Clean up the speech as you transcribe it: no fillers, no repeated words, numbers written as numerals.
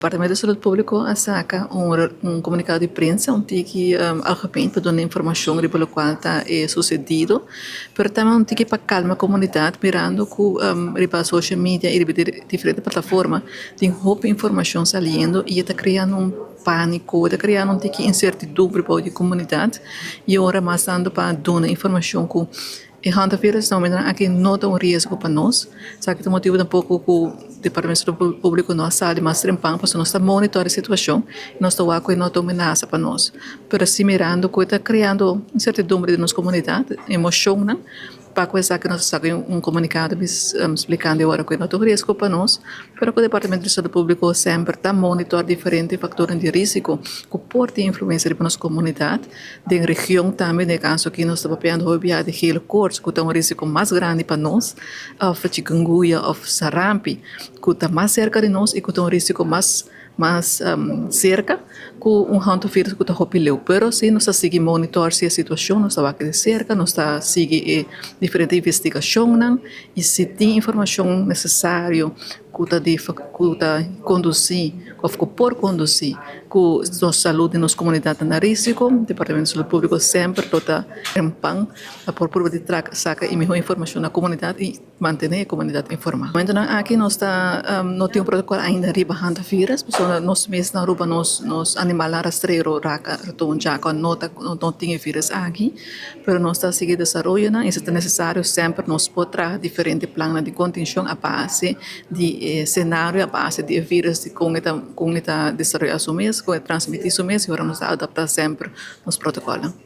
Departamento di Salud Públiko a saka un komunikado di prensa un tiki algemeen pa duna informashon riba lokual ta e susedido, pero tambe un tiki pa kalma komunidat mirando ku riba social media i riba diferente plataforma tin hopi informashon saliendo i e ta kreando un pániko, e ta kreando un tiki insertidumbre bou di komunidat i ora mas tantu pa duna informashon ku E hantavirus na momentonan aki no ta un riesgo pa nos. Esaki ta motibu tampoco cu Departamento di Salud Publico no a sali mas trempan pasobra nos ta monitor e situacion y nos ta wak cu e no ta un menasa pa nos. Pero si mirando cu e ta creando incertidumbre den nos comunidad, emocionnan, pa cu esaki nos a saca un comunicado splicando e ora cu e no ta un riesgo pa nos, pero cu Departamento di Salud Publico semper ta monitor diferente factornan di risico cu por tin influencia riba nos comunidad. Den region tambe, den e kaso aki nos ta papiando hopi biaha di gele koorts ku ta un risiko mas grandi pa nos, òf chikungunya òf sarampi ku ta mas serka di nos i ku ta un risiko mas mas serka ku un hantavirus ku ta hopi leu. Pero si nos ta sigui monitor si e situashon, nos ta wak di serka, nos ta sigui e diferente investigashonnan i si tin informashon nesesario ku ta di ku ta kondusí òf ku por kondusí ku nos salud di nos komunidat ta na risiko, Departamento di Salud Públiko semper lo ta trempan pa por purba di traka saka e mihó informashon na komunidat i mantené e komunidat informá. Momentunan aki nos ta no tin un protokòl ainda riba hantavirus pasobra nos mes na Aruba nos nos animalnan rastrero raka raton djaka no ta no tin e virus aki. Pero nos ta sigui desaroyonan i si ta nesesario semper nos por traha diferente plannan di kontenshon a base di e senario, a base di e virus, di kon e ta kon e ta desaroyá su mes, kon e transmití su mes i ora nos ta adaptá semper nos protokòlnan.